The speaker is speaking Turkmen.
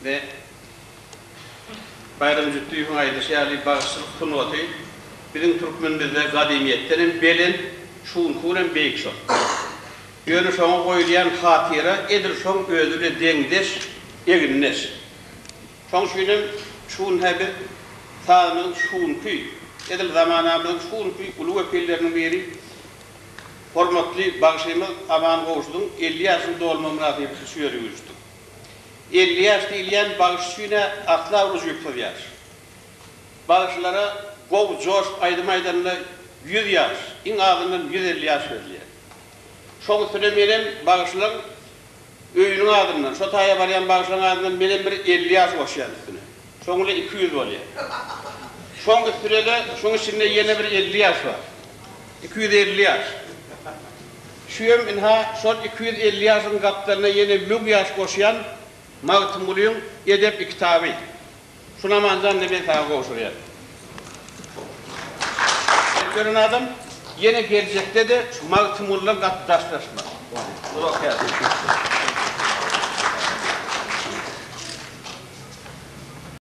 Ine, Baýram Jütdiýewiň aýdyşy ýaly, bagşyçylyk sungaty biziň türkmenimizde gadymyýetden hem belent, şu günki gün hem beýik şol. Ýöne şoňa goýulýan hatyra edil şoň özi bile deňdeş, egindeş. Şoň üçin hem şu gün-hä biz sazymyzyň şu günki, edil zamanamyzyň şu günki uly wekilleriniň biri, hormatly bagşymyz Aman Gowşudyň 50 ýaşyny dolmagy mynasybetli şu ýere üýşdük. 50 ýaş diýilýän bagşy üçin-ä asla ujypsyz ýaş. Bagşylara gowy joşup aýdym aýdanda 100 ýaş, iň azyndan 150 ýaş berilýär. Şoň üstüne menem bagşylaň öýüniň adyndan, şo taýa barýan bagşylaň adyndan menem bir 50 ýaş goşýan üstüne. Şoň bilen 200 bolýar. Şoň üstüne-de şoň içinde ýene bir 50 ýaş bar. 250 ýaş. Şüýem ynha şol 250 ýaşyň gapdalyna ýene müň ýaş goşýan Magtymgulyň edep kitaby. Şuny Amanjan ine men saňa gowşurýan. Ýören adam ýene geljekde-de şu Magtymgulydan gaty daşlaşmaz. Uzak ýaşa.